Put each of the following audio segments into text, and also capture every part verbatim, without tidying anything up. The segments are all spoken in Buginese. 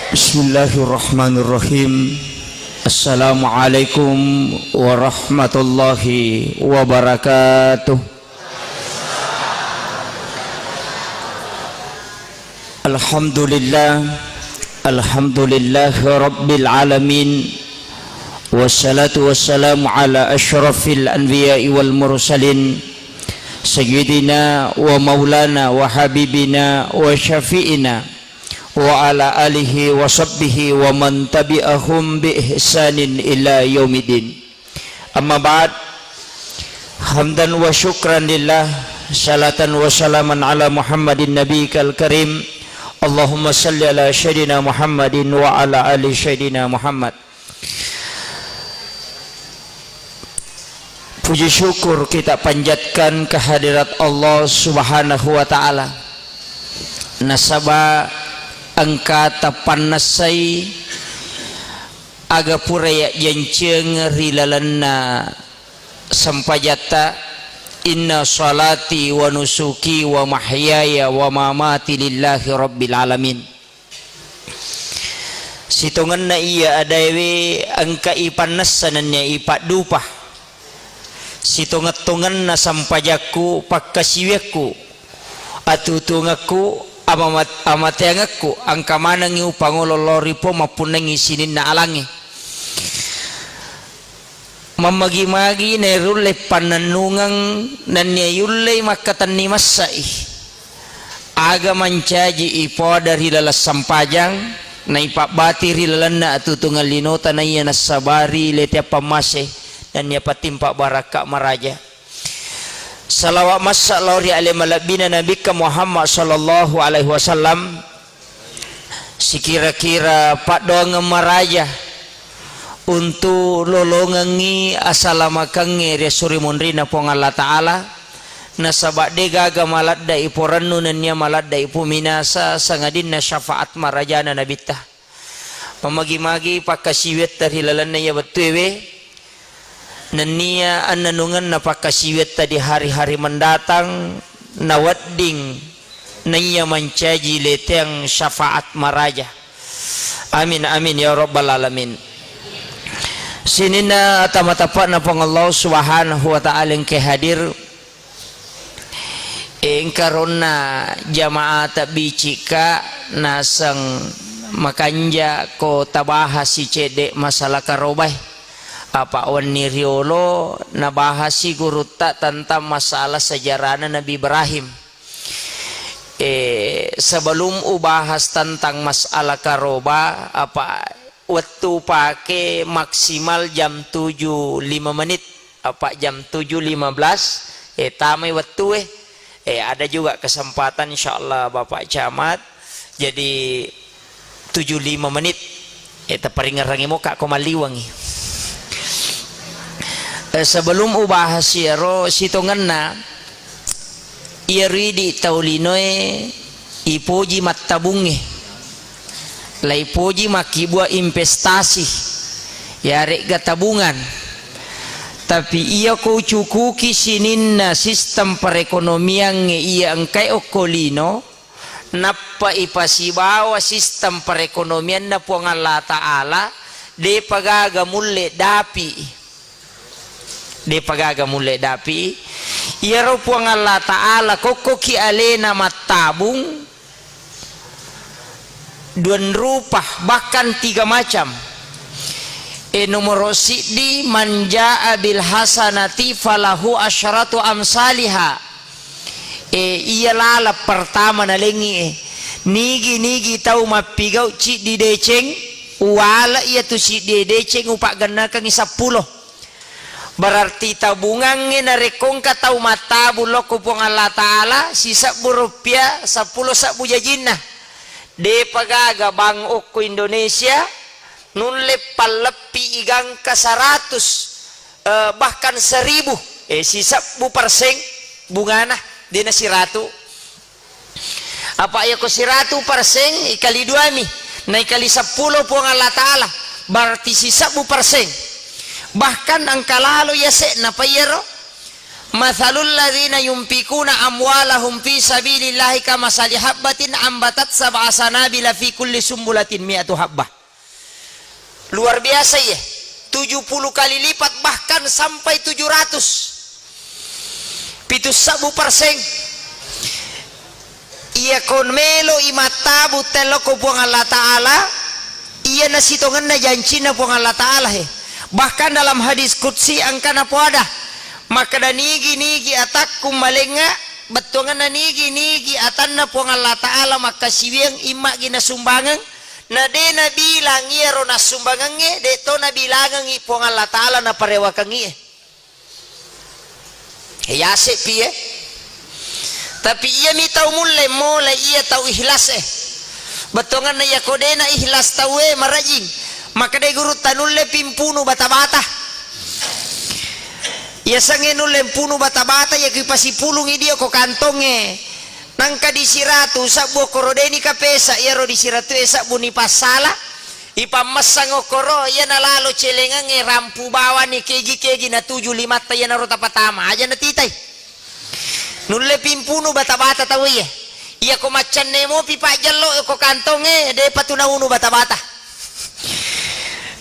Bismillahirrahmanirrahim. Assalamualaikum warahmatullahi wabarakatuh. Alhamdulillah. Alhamdulillahi rabbil alamin. Wassalatu wassalamu ala asyrafil anbiya'i wal mursalin, sayyidina wa maulana wa habibina wa syafi'ina wa ala alihi wa sahbihi wa man tabi'ahum bi ihsanin ila yaumiddin. Amma ba'd. Hamdan wa syukran lillah, salatan wa salaman ala Muhammadin nabiyikal karim. Allahumma salli ala sayyidina Muhammadin wa ala ali sayyidina Muhammad. Puji syukur kita panjatkan kehadirat Allah Subhanahu wa Ta'ala. Nasaba engka tapannessai aga pura yajjanceng ri lalenna sempajatta, "Inna salati wa nusuki wa mahyaya wa mamati lillahi rabbil alamin." Sitongenna iya adaewe engka ipannessa nennia ipaddupa. Sitongeng-tongenna sempajakku, pakkasiwiakku, atutuungekku, amamat-, amateangekku, engka manengngi upangolo lao ri Puang mappunnangngi sininna alangnge. Mammagi-magi nairulle pannennungeng nennia yullei makkatenni massa'i. Aga mancaji ipoada ri laleng sampajang, naipabbati ri lalenna atutuungeng linota naiya nassabari lete appammase, nennia patimpa barakka maraja. Salawa massa lao ri ale malebbina Nabikka Muhammad sallallahu alaihi wasallam, sikira-kira paddoangeng maraja untu lolongengngi asalamakengnge ri esso ri munrinna Puang Allah Ta'ala, nasaba de gaga maladda iporennu nennia maladda ipuminasa sangadinna syafaat marajana Nabitta. Mamagi-magi pakkasiwiatta ri lalenna iya wettuewe, nennia annanungenna pakkasiwiatta di hari-hari mendatang, nawedding naiya mancaji leteang syafaat maraja. Amin, amin, ya rabbal alamin. Sininna tama-tapa'na Puang Allah Subhanahu wa Ta'ala engke hadir, engka ronna jamaah tabbicikka naseng makanja ko tabahasi cedde masalah karobae. Apa wenni riolo nabahasi gurutta tentang masalah sejarahna Nabi Ibrahim. Eh, sebelum ubahas tentang masalah karoba, apa wettu pake maksimal jam tujuh lima menit, apa jam tujuh lima belas, eh, tamai wettue. Eh, ada juga kesempatan, insyaallah, Bapak Camat. Jadi, tujuh lima menit. Eh, taparingerrangi moka ko malliwangi. Eh, sebelum ubahas iyaro sitongenna, iyaro idi tau linoe ipoji mattabungnge. Laipoji makkibua investasi, yaregga tabungan. Tapi iya ko ucukuki sininna sistem perekonomiangnge iya engkae okko lino, nappa ipasibawa sistem perekonomianna Puang Allah Ta'ala, depa gaga mulle dapi. Depa gaga mulle dapi. Iyaro Puang Allah Ta'ala kokkoki alena mattabung, duan rupa, bahkan tiga macam. E, nomoro siddi, "Man jaa bil hasanati falahu asyratu amsaliha." E, iya lala pertama nalengi e. Nigi-nigi tau mappigau ciddi deceng, uwala iya tu ciddi deceng upaggannakangi seppulo. Berarti tabungangnge narekko engka tau mattabung lokko Puang Allah Ta'ala, sisebbu rupiah, seppulo sebbu jajinna. Depa gaga bank okko Indonesia, nulle palleppi igangka seratus, eh, bahkan seribu, eh, sisebbu persen bungana, dena siratu. Apa iya ko siratu persen, ikali duami, na ikali seppulo Puang Allah Ta'ala, berarti sisebbu persen. Bahkan engka lalo yase'na pa iyaro, Matsalul ladzina yunfikuna amwalahum fi sabilillahi kamasali habbatin ambatat sab'a sanabila fi kulli sumbulatin mi'atu habbah. Luar biasa, iya. Tujuh puluh kali lipat, bahkan sampai tujuh ratus. Pitu sebbu persen. Iyako melo i mattabu tello ko Puang Allah Ta'ala, iyana sitongenna jancinna Puang Allah Ta'ala he. Bahkan dalam hadis qudsi engkana poada, makkeda, nigi-nigi atakku malengnga, bettuangenna nigi-nigi atanna Puang Allah Ta'ala makkasiwiang immagi nasumbangeng, na de nabilang iyaro nassumbangengnge, de to nabilangengngi Puang Allah Ta'ala naparewakengngi e. Yase pi e. Tapi iyami tau mulle mole iya tau ikhlas e. Bettuangenna iyako dena ikhlas tau e marajing. Makkedai gurutta nulle pi mpunu bata-bata. Iyasengnge nulle mpunu bata-bata iyako ipasipulungi dio ko kantongnge. Nangka disiratu sabbu okkoro deni kapesa iyaro disiratu e sabbu ni passala. Ipammessang okkoro, iyana lalo celengengnge rampu bawani kegi-kegi natuju limatta iyanaro tapatama, aja natitai. Nulle pi mpunu bata-bata tau iye. Iyako maccanne mopi pajjallo ko kantongnge, depa tu naunu bata-bata.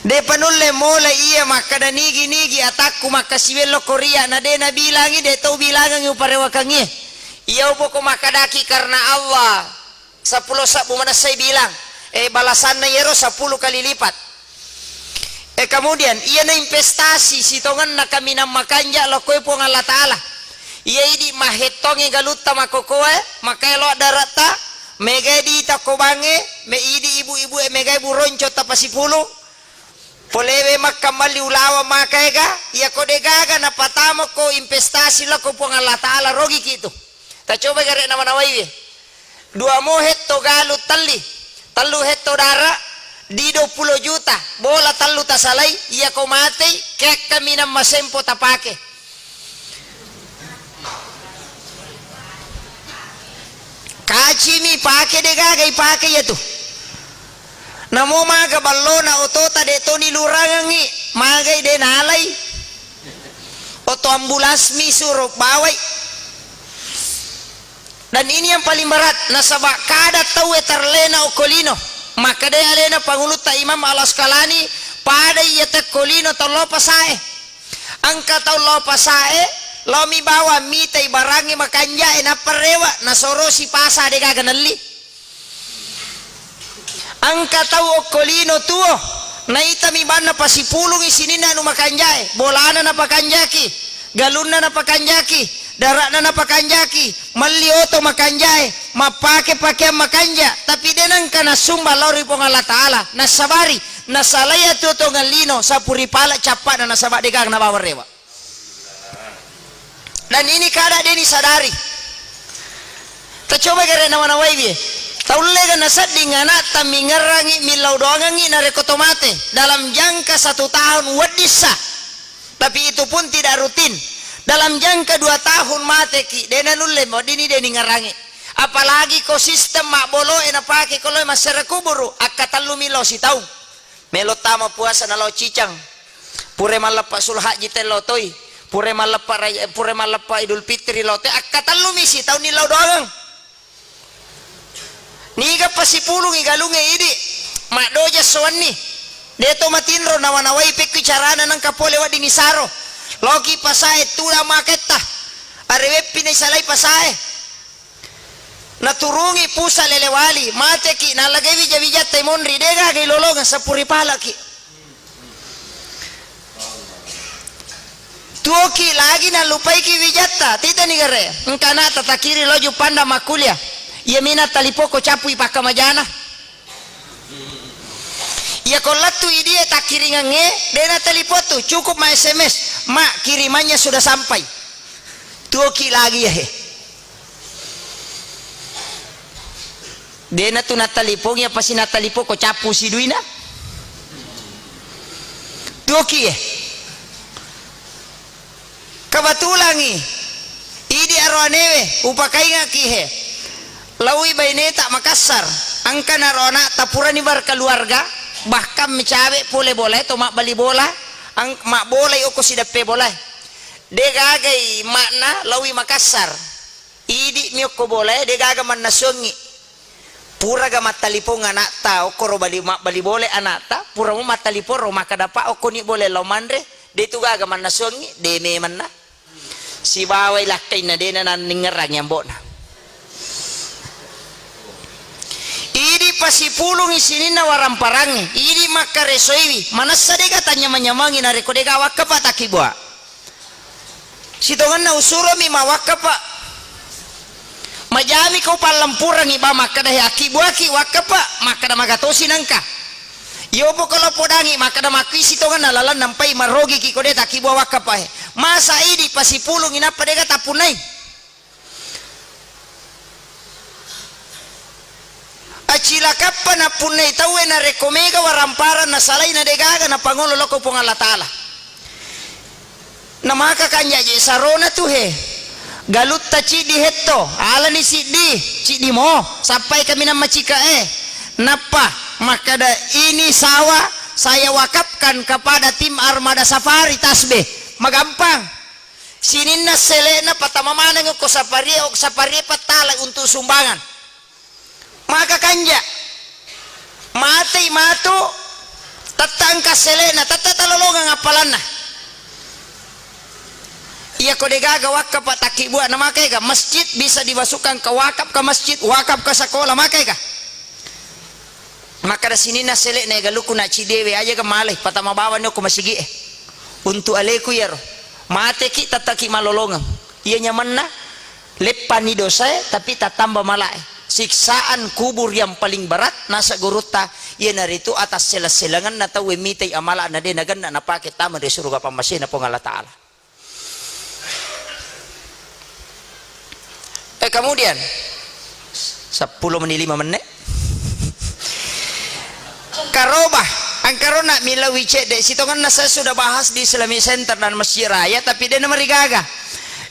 Depa nulle mole iya makkeda nigi-nigi atakku makkasiwello ko ria, na de nabilangi, de tau bilangengngi uparewakengngi. Iya upoko makkedaki karena Allah. Seppulo sebbu manessai bilang, eh, balasanna iyaro seppulo kali lipat. Eh, kemudian, iyana investasi sitongenna kaminang makanja lokkoe Puang Allah Ta'ala. Iya idi mahettongi galutta makokoe, makaelo darata, megai di takko bange, me idi ibu-ibu e megai buronco tapasipulung. Polewe makkammalli ulawa makaega, iyako degaga napatamokko investasi lokko Puang Allah Ta'ala, rogiki tu. Tacoba gare nawa-nawaiwi. Dua mo hetto galu telli, tellu hetto dara, di dua puluh juta, bola tellu tasalai, iyako matei, kekka minang masempo tapake. Kacimi pake, degaga ipake iyatu. Namo maga ballona otota de toni lurangengngi, magai de nalai. Oto ambulans mi suro bawai. Dan ini yang paling berat, nasaba kada tauwe tarlena okko lino. Makkeda alena pangulutta Imam Al-Asqalani, pada iya tekko lino tau lao pasae. Engka tau lao pasae, laomi bawang mitai barangnge makanjae, nappa rewe, nasorosi pasa degaga nelli. Engka tau okko lino tuo, naitami banna pasipulungi sininna anu makanjae, bolana napakanjaki, galunna napakanjaki, dara'na napakanjaki, melli oto makanjae, mappake pakeang makanja, tapi de nengka nassumba lao ri Puang Allah Ta'ala, nassabari, nasalai atuo tongeng lino, sapuri pala cappa'na nasaba degaga nabawa rewe. Dan ini kada deni sadari. Tacoba gare nawa-nawaiwi. Taullega nasedding ana'ta mingerangi, millau doangengi narekko to mate. Dalam jangka satu tahun weddissa. Tapi itu pun tidak rutin. Dalam jangka dua tahun mateki, dena nulle mo dini deni ngarangi. Apalagi ko sistem mabboloe napake ko loe massere kuburu, akkatellumi lao sitaung. Melo tama puasa nalao cicang. Pura malleppa Sulhajji te lao toi. Pura malleppa rai-, pura malleppa Idul Fitri lao toi. Akkatellumi sitaunni lao doangeng. Niga pasipulungi galungnge idi. Maddoja sowanni. Deto matinro nawa-nawai pekki carana nengka pole weddingi saro. Laoki pasae tuda maketta. Areweppi naisalai pasae. Naturungi pusa lelewali, mateki, nalagai wija-wijatta monri, degaga ilolongeng, sapuri palaki. Tuoki lagi nalupaiki wijatta, titani gare, engka ana'ta takiri loju panda makkulia, iya mina talipoko capui pakkamajana. Iya ko lettu idie takkiringengnge, dena talipottu, cukup ma S M S, "Ma, kirimannya sudah sampai." Tuoki lagi ya he. Dena tu natalipongi, apa si natalipoko cappu si duina. Tuoki ya. Kebetulangi idi aroanewe upakaingaki he. Laui baineta Makassar, engka naro ana'ta purani berkeluarga, bahkan mecawe pole bola to mabbali bola, ang-, mabbolai okko sideppe bola. De gagai makna laowi Makassar. Idi'mi okko bolae, de gaga mannasuangngi. Puraga mattalipong anakta, okkoro bali, mabbali bole anakta, puramo mattalipong ro makkada, "Pak, okkoni bole lao manre." De tu gaga mannasuangngi, de memanna. Sibawai lakkainna, dena nanningngerangngi ambo'na. Idi pasipulungngi sininna waramparangnge, idi makkaresoiwi, manessa dega tanyamang-nyamangngi narekko dega wakkapa takkibua. Sitongenna usuromi mawakkapa. Majami ko pallempurangngi ba makkada, "He, akkibuaki wakkapa," makkada, "Magatosi nengka." Iyopo ko lao podangngi makkada, "Makkui sitongenna laleng nampai marogiki ko de takkibua wakkapa he." Masa idi pasipulungngi nappa dega tappunnai? Acilakappa nappunnai tauwe narekko mega waramparang nasalai na degaga napangolo loko Puang Allah Ta'ala. Namaka kanjaji sarona tu he. Galutta ciddi hetto, alani siddi, ciddi mo, sappai kaminang macika e. Nappa makkada, "Ini sawah saya wakafkan kepada tim Armada Safari Tasbih." Magampang. Sininna sele'na patama maneng ko saparie, ok saparie pattala untuk sumbangan. Maka kanja. Matei matu, tetta engka sele'na, tetta talolongeng appalanna. Iya ko degaga wakkapa takkibua, na makaega masjid bisa dimasukkan ke wakaf ke masjid, wakaf ke sekolah, makaega? Makkada sininna sele'na, "E galukku na cidewe, aja ga malai, patama bawani okko masigi e. Untuk aleku iyaro. Mateki tattaki malolongeng. Iya nyamenna, leppani dosae, tapi tattamba malae. Siksaan kubur yang paling berat," nasa gurutta, iyanaritu atassela-selangenna tauwe mitai amala'na de nagenna napake tama ri suruga pammasena Puang Allah Ta'ala. Eh, kemudian, seppulo menit, lima menit. Karoba, engkarona milawi cedde, sitongenna saya sudah bahas di Islamic Center dan Masjid Raya, tapi de namarigaga.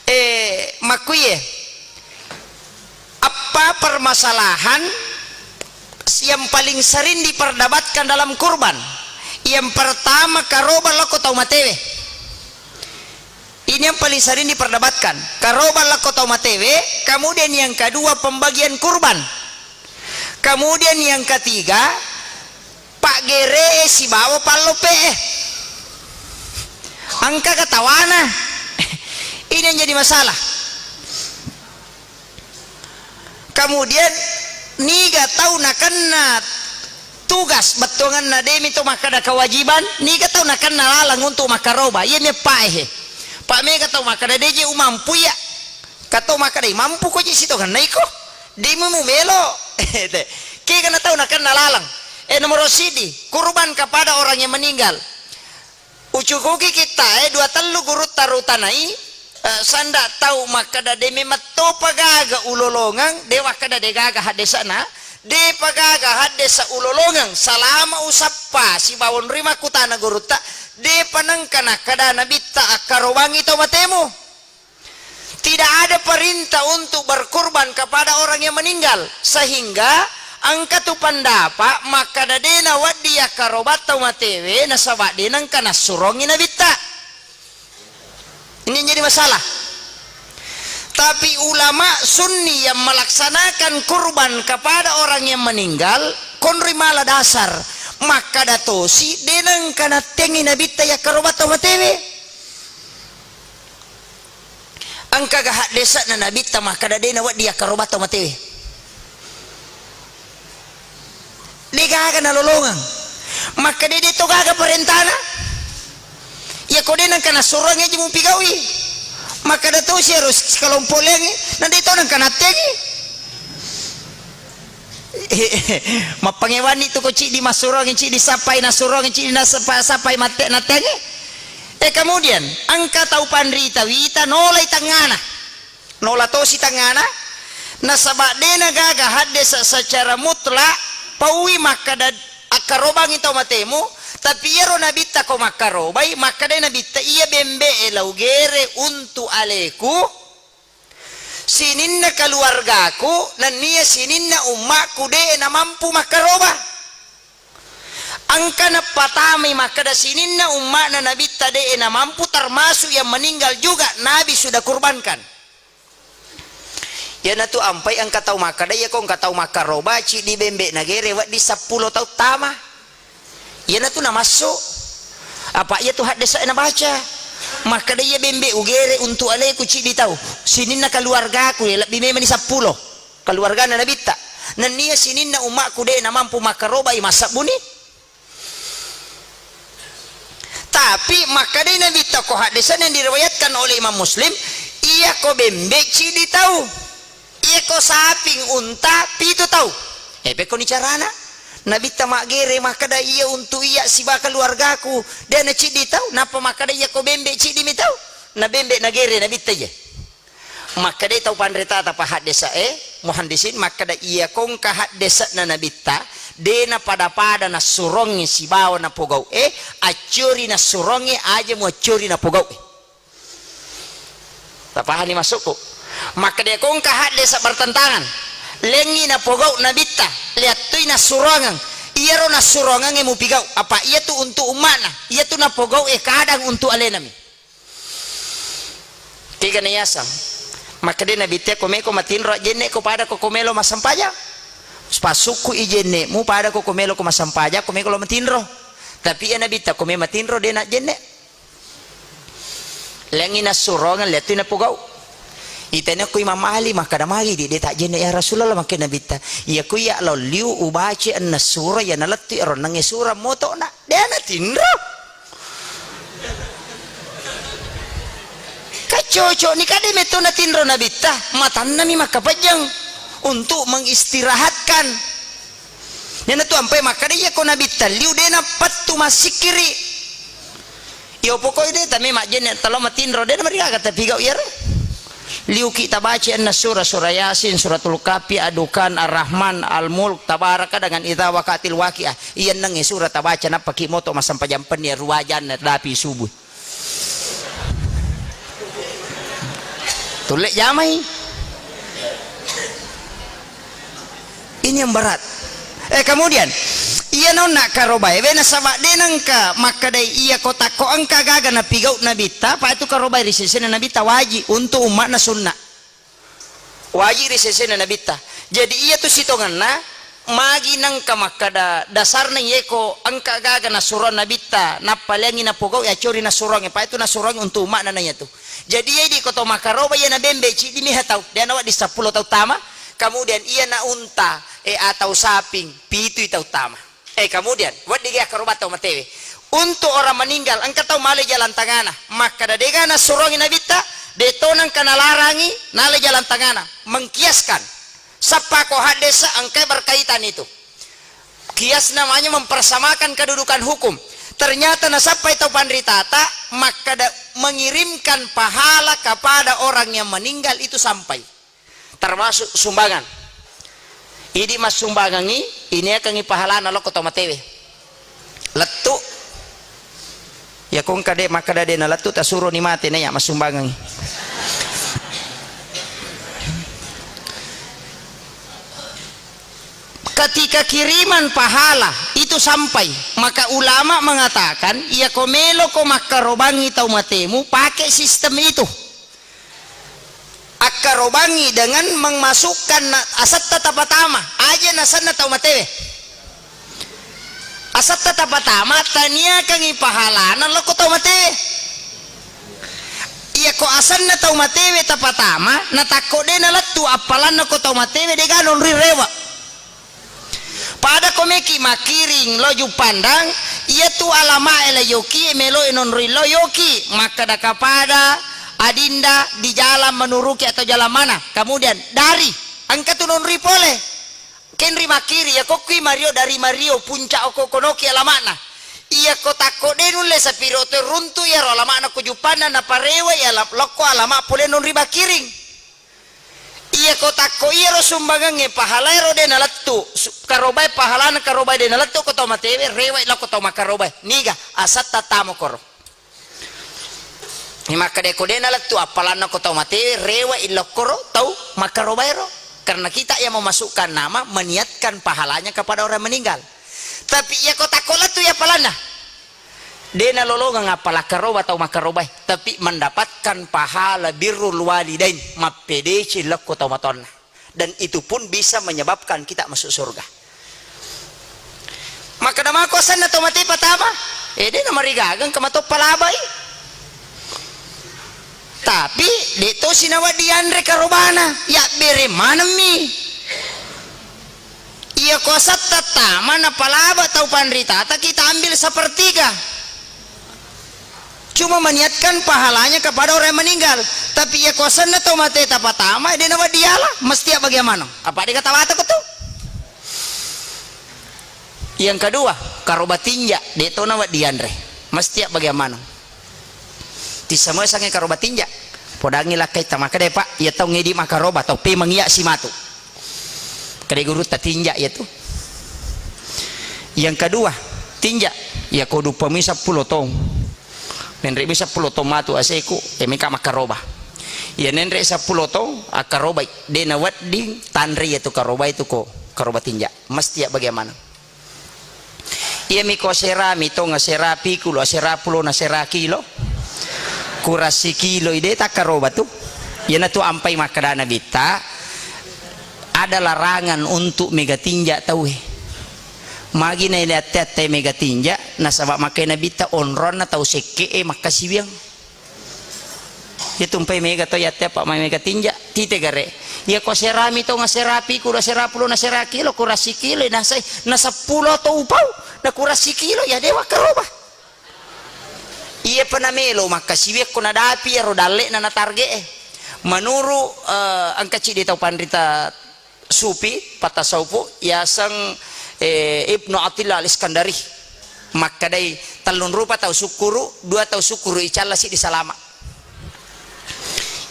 Eh, makkuye, apa permasalahan yang paling sering diperdebatkan dalam kurban? Yang pertama, karoba loko tau matewe. Ini yang paling sering diperdebatkan. Karoba loko tau matewe, kemudian yang kedua pembagian kurban. Kemudian yang ketiga, paggeree sibawa pallope e. Engka ketawana. Ini yang jadi masalah. Kemudian, niga tau nakenna tugas bettuangenna, demi to makkada kewajiban, niga tau nakenna laleng untuk makkaroba, iya mi eppa e he. Pa mega tau makkada, "De je umampu iya." Kato makkada, "Mampu ko je sitongenna iko, demi mumelo." Kega na tau nakenna laleng. Eh, nomor sidi, kurban kepada orang yang meninggal. Ucukuki kittae dua tellu gurutta rutanai, eh, sanda tau makkada, "De memettopa gaga ulolongeng," de wakkada, "De gaga haddesana, depa gaga haddesa ulolongeng, salama usappa sibawa onroi makkutana gurutta, depa nengka nakkada nabitta akkarobangi tau matemu." Tidak ada perintah untuk berkurban kepada orang yang meninggal, sehingga engka tu pendapat makkada de nawedding yakkaroba tau matewe nasaba de nengka nassurongi nabitta. Ini yang jadi masalah. Tapi ulama sunni yang melaksanakan kurban kepada orang yang meninggal, konri mala dasar makkada tosi de nengka nattengi nabitta yakkaroba tau matewe. Engkaga haddese'na nabitta makkada de nawedding yakkaroba tau matewe? De gaga nalolongeng. Makkada de to gaga parentana. Yako de nengka nassuroangngi aja mupigaui. Makkada tosi ero sikalompo leangngi, na de to nengka nattengi. Mappangewanni tu ko ciddi massuroangngi, ciddi sappai nassuroangngi, ciddi nasappa-, sappai matte-, nattengi. Eh, kemudian, engka tau panrita wita nolai tangngana. Nola tosi tangngana, nasaba de nagaga haddesa secara mutlak, paui makkada akkarobangi tau matemu, tapi iyaro nabitta ko makkarobai, makkadai nabitta, "Iya bembe'e laugere untu aleku, sininna keluargaku, nennia sininna ummakku de'e namampu makkaroba." Engka napatamai makkeda sininna umma'na Nabitta de'e namampu, termasuk yang meninggal juga Nabi sudah kurbankan. Iyanatu ampai engka tau makkeda, iyako engka tau makkaroba ciddi bembe nagere wedding seppulo tau tama. Iyanatu namassu. Apa iyatu haddesa nabaca. Makkeda iya bembe ugere untuk aleku ciddi tau. Sininna keluargaku ya lebbi memani seppulo. Keluargana Nabitta. Nennia sininna umma'ku de namampu makkarobai massabbuni. Tapi makkedai Nabitta ko haddesana yang diriwayatkan oleh Imam Muslim, iyako bembe ciddi tau, iyako saping unta pitu tau. Eh, pekkoni carana? Nabitta maggere makkeda iya untuk iya siba keluargaku, de na ciddi tau, nappa makkeda iyako bembe ciddi mi tau. Na bembe nagere Nabitta iya. Makkedai tau panritata pa haddesa e, muhandisin, makkeda iya kongka haddesana Nabitta, de napada-pada nassurongnge sibawa napogau e, accuri nassurongnge aja muaccuri napogau e. Tapahani maksudku? Makkeda kongka haddesa bertentangan, lengngi napogau Nabitta, liattui nassurongeng, iyaro nassurongengnge mupigau, apa iyatu untuk umma'na, iyatu napogau e kadang untuk alenami. Kega na yasang? Makkeda Nabitta, ko meko matinro ajjenne ko pada ko, ko melo massempajang. Passukku i jennemu pada ko, ko melo ko massempajang, ko meko lo matinro. Tapi iya Nabitta, ko me matinro de na jenne. Lengngi nassurongeng, liattui napogau. Itanya ko Imam Ali, makkeda magi di de ta jenne ya Rasulullah, makkeda Nabitta. Iya ko iya lo liu ubace enna sura ya nalettu ero nengnge sura moto na. De na tinro. Kacocok ni kade metto natinro Nabitta, matannami makkapejjeng untuk mengistirahatkan. Iyanatu ampai makkeda, iya ko Nabitta liu de nappattu massikkiri. Iyo pokoknya de tame majjenne talo matinro de namarigaga tapi gau iyaro. Liuki tabaca enna surah, surah Yasin, Suratul Kahfi, Ad-Dukhan, Ar-Rahman, Al-Mulk, Tabaraka dengan Idza Waqa'atil Waqi'ah. Iyennengnge surah tabaca nappaki moto massempajang penni ruwajanna dapi subuh. Tulle jamai. Ini yang berat. Eh, kemudian, iya nonna karobae, we nasaba de nengka makkedai iya ko takko engka gaga napigau Nabitta, pa itu karobae ri sesena Nabitta wajib untuk umma'na sunna. Wajib ri sesena Nabitta. Jadi iya tu sitongenna, magi nengka makkeda dasarna iye ko engka gaga nasuro Nabitta, nappa leangi napogau ya cori nasuronge, pa itu nasuronge untuk umma'na na iya tu. Jadi iya di ko to makaroba iya na bembe ciddi miha tau, de na wedding seppulo tau tama, kemudian iya na unta, eh, atau saping, pitui tau tama. Eh, kemudian, wedding iya karoba tau matewe. Untuk orang meninggal, engka tau male jalan tangana. Makkeda dega nasurongi Nabitta, de to nengka nalarangi, nale jalan tangana. Mengkiaskan. Sappa ko haddesa, engkai berkaitan itu. Kias namanya mempersamakan kedudukan hukum. Ternyata nasappai tau panritata, makkeda mengirimkan pahala kepada orang yang meninggal itu sampai. Termasuk sumbangan. Idi massumbangangi, iniakangi pahalana lokko tau matewe. Lettu. Ya kongka de makkeda de na lettu, tasuroni mate na ya massumbangangi. Ketika kiriman pahala itu sampai, maka ulama mengatakan, iya ko melo ko makkarobangi tau matemu, pakai sistem itu. Akkarobangi dengan memasukkan na-, asetta tapatama, aja nasenna tau matewe. Asetta tapatama, taniakangi pahalana lokko tau matewe. Iya ko asenna tau matewe tapatama, natakko de nalettu appalanna ko tau matewe de ganong ri rewa. Pada ko meki makkiring lo Juppandang, iya tu alama e la yoki, melo e nonroi lo yoki, makkeda kapada adinda di jalan menuruki atau jalan mana. Kemudian dari, engka tu nonroi pole. Kenri makkiri, ya kokkui Mario dari Mario, puncak oko konoki alama'na. Iya ko takko de nulle sapiro to runtu iyaro alama'na ko Juppandang naparewa iya la-, lokko alama pole nonroi bakkiring. Iya ko takko iyaro sumbangengnge pahalaero de nalettu, su-, karobae pahalana karobae de nalettu ko tau matewe, rewai lao ko tau makkarobae. Niga, asetta tamo koro. Makkeda ko de nalettu appalanna ko tau matewe, rewai lao koro tau makkarobaero. Karena kita yang memasukkan nama, meniatkan pahalanya kepada orang meninggal. Tapi iya ko takko lettu iya palanna. De nalolongeng appala karoba tau makarobae, tapi mendapatkan pahala birrul walidain, mappedeci lekko tau matoanna. Dan itu pun bisa menyebabkan kita masuk surga. Makkeda mako asenna to mate patama, eh, de namarigageng ka mato palabai. Tapi de to sinawa dianre karobana, ya bere manemmi. Iya ko asatta tama napalaba tau panritata, kita ambil sepertiga. Cuma meniatkan pahalanya kepada orang yang meninggal. Tapi iya ko asenna tau mate tapatama, de nawedding diala, mesti ya bagaimana? Apa de kata wata ko tu? Yang kedua, karoba tinja, de to nawedding dianre. Mesti ya bagaimana? Tissa moe sange karoba tinja. Podangi lakkai tama kede, Pak, iya tau ngedi makaroba, tau pemeng iya simatu. Kede gurutta tinja iya tu. Yang kedua, tinja, iya ko dupami seppulo tong. Nenre mi seppulo tong matu aseku, e meka makaroba. Iya nenre seppulo tong, akarobai. De nawedding tanre iya tu karoba itu ko, karoba tinja. Mesti ya bagaimana? Iyami ko aserami tong, asera pikulu, asera pulo, nasera kilo. Kurang sikilo ide takkaroba tu. Iyanatu ampai makkeda Nabitta, ada larangan untuk mega tinja tauwe. Magi na ile atte-atte mega tinja, nasaba makkai Nabitta onronna tau sekke e makkasiwiang. Iya tumpai mega to yatte apa mai mega tinja, tite gare. Iya ko serami to ngasera pikulu, asera pulo, nasera kilo, kurang sikilo, nasai, na seppulo to upau, na kurang sikilo, ya dewa karoba. Iya pa namelo makkasiwi ko nadapi iyaro dalle'na na targe'e. Menuru, eh, engka ciddi tau panrita sufi, patasawufu, yaseng, eh, Ibnu Attillah Al-Iskandari. Makkedai, tellung rupa tau sukkuru, dua tau sukkuru icalla, siddi salama.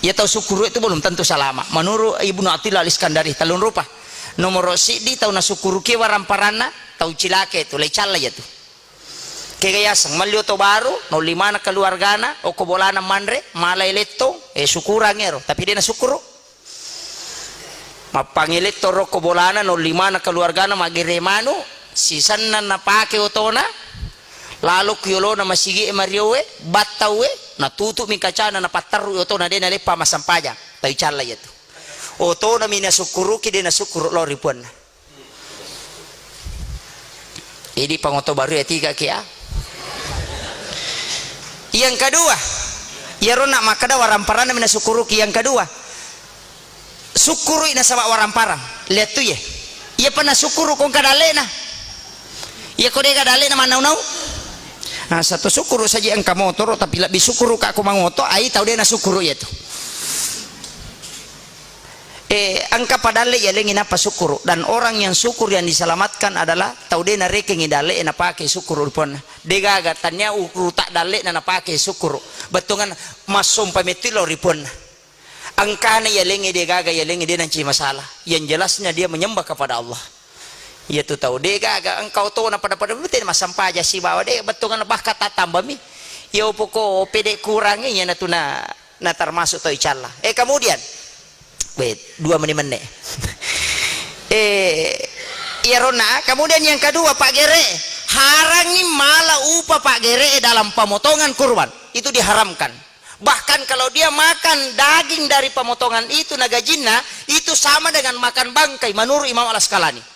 Iya tau sukkuru itu belum tentu salama. Menuru Ibnu Attillah Al-Iskandari, tellung rupa. Nomoro siddi tau nasukkuruki waramparanna, tau cilaka itu, lai calla iya tu. Kega yaseng, melli oto baru, naolli maneng keluargana, okko bolana manre, malai lettong, eh, syukurang ero, tapi de nasukkuru. Mappangngi lettong rokko bolana, naolli maneng keluargana, maggere manu, sisenna napake otona, lalo ku yolona masigi e mariowe, battaue, natutu'mi kacana, napatterru otona, de naleppa massempajang, tau calla iya tu. Otona mi nasukkuruki, de nasukkuru lao ri puanna. Idi pangoto baru ya tiga kia. Yang kedua, iyaro na makkeda waramparanna mi nasukkuruki. Yang kedua, sukkurui nasaba waramparang. Lihat tu ye. Iya pa nasukkuru ko engka dalle'na. Iya ko dega dalle'na mannau-nau. Nah, satu sukkuru saja engka motoro, tapi lebih sukkuru ka ko mangoto, ai tau de nasukkuru iya tu. Eh, engka padalle yalengi nappa sukkuru. Dan orang yang syukur yang diselamatkan adalah tau de narekengi dalle napake sukkuru ri puanna. De gaga, tania uruta dalle na napake sukkuru. Bettuanna massompa metti lao ri puanna. Engkana yalengi de gaga, yalengi de nanci masalah. Yang jelasnya dia menyembah kepada Allah. Iya tu tau de gaga, engka otona pada-pada bete massampaja sibawa de bettuanna bahkan tatambami. Iya upoko pede kurangi, iya natuna na termasuk tau icalla. Eh, kemudian, wait, dua menit menne. Eh, iyaronna, kemudian yang kedua, Pak Gere, harangi mala upa Pak Gere dalam pemotongan kurban. Itu diharamkan. Bahkan kalau dia makan daging dari pemotongan itu, na gajinna, itu sama dengan makan bangkai menurut Imam Al-Asqalani.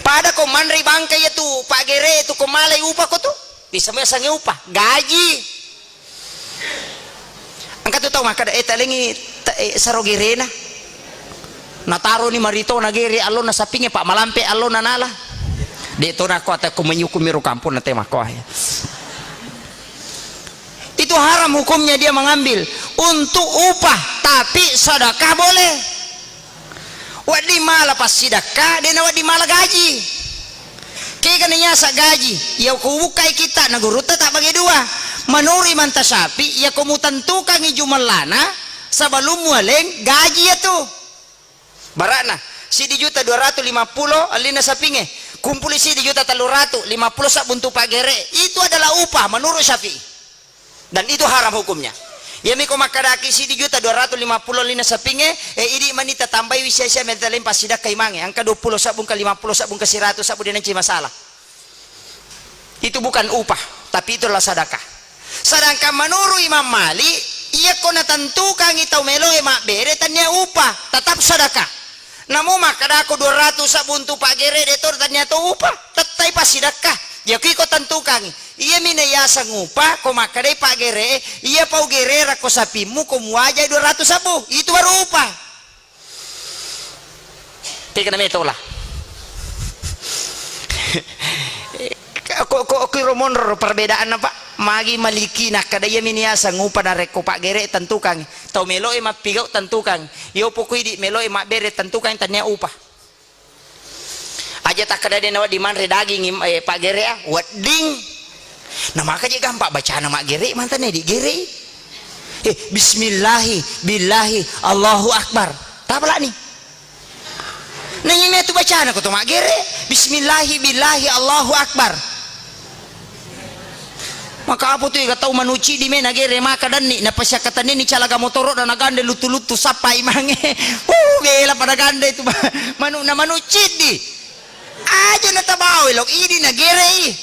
Pada ko manre bangkai iya tu, Pak Gere tu ko malai upa ko tu. Bisa mo sange upa, gaji. Engka tu tau makkeda, eh, talengi ta-, eh, saro gerena. Nataroni marito na gere allona sapinge, Pak, malampe allona nala. De to nako ata ko menyuku miro kampung na tema ko ya. Itu haram hukumnya dia mengambil untuk upah, tapi sedekah boleh. Wedding mala passidekka, de nawedding mala gaji. Kega nanyasa gaji, iya ko bukkai kitta na gurutta tabbage dua. Menurut Imam Tasyafi, iya ko mutentukangi jumellana sebelum mualeng gaji iya tu. Bara'na, siddi juta dua ratu lima pulo allinna sapinge, kumpuli siddi juta tellu ratu lima pulo sabbung tu Pak Gere, itu adalah upah menurut Syafi'i. Dan itu haram hukumnya. Iyami ko makkedaki siddi juta dua ratus lima puluh lina sapingnge, e, idi mani tatambai wi sia-sia menta lempa sidakka imangnge, engka dua puluh sabbu, engka lima puluh sabbu, engka siratu sabbu, de nanci masalah. Itu bukan upah, tapi itu adalah sadakah. Sedangkan menurut Imam Malik, iya ko natentukangi tau meloe mabbere, tania upah, tetap sadakah. Namo makkedako dua ratus sabbu untu paggere, de to tania to upah, tettai passidakka. Iya ko iko tentukangi. Iyami na yaseng upah, ko makkedai paggere, iya pau gerera ko sapimmu, ko muajai dua ratus sabbu, itu baru upah. Tega na metola. Ko, ko, ko iro monro perbedaanna, Pak. Magi Maliki nakkeda iyami niaseng upah narekko paggere tentukangi. Tau meloe mappigau tentukangi. Iyo poko idi meloe mabbere tentukangi tania upah. Aja takkeda de nawedding manre daging, eh, paggere a, wedding. Na maka je gampang bacana maggere mantanne digere. Eh, bismillahi, billahi, Allahu Akbar. Tapalani. Naiya tu bacana ko to maggere, bismillahi billahi Allahu Akbar. Maka apa tu ega tau manu ciddi me nagere maka danni, napasiakkatenni calaga motoro na nagande luttu-luttu sappai mange. Uh, bela pada gande tu manu na manu ciddi. Aja na tabawa lok idi nagerei.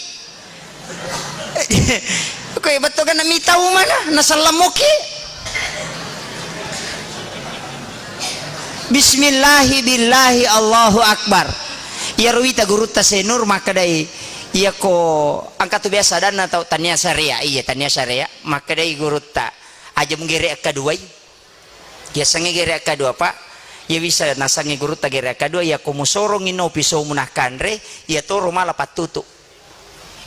Koe bettu kan mitau mana, nasallamuki. Bismillahi billahi Allahu Akbar. Iyaro wita gurutta Senur makkedai, iyako engka tu biasa adanna tau tania syariah, iya tania syariah, makkedai gurutta, aja mugere akkaduai. Yasengnge gere akkaduai, Pak. Iya bisa nasengnge gurutta gere akkaduai, iyako musorongi no pisomu nakkanre, iya toro mala pattutu.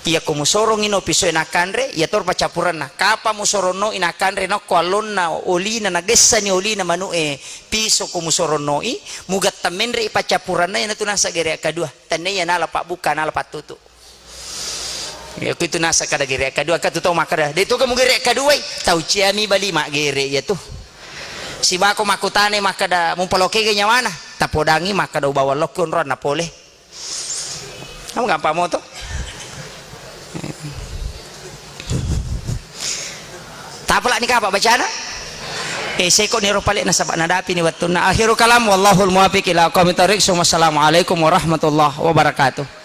Iyako musorongi no pisoe nakkanre, iya toro paccappurenna. Kapa musoronno i nakkanre nokko allonna olina, nagessani olina manu'e piso ko musoronno i, mugatta menre i paccappurenna, iyanatu nasa gere akkadua. Tenne iya nala pabbukka, nala pattutu. Iya, ku itu nasa kada gere akkadua, katu tau makkada, de tu kamu gere akkaduai, tau ciami bali maggere iya tu. Sibako makkutane makkada, mupalokege nyawana, tapodangi makkada ubawa lokki onroanna pole. Kamu gampang moto. Tapalani kapa bacana? Eh, seko ni ro pale nasaba nadapi ni wettunna. Akhirul kalam, wallahul muwaffiq ila aqwamit thariq. Assalamualaikum warahmatullahi wabarakatuh.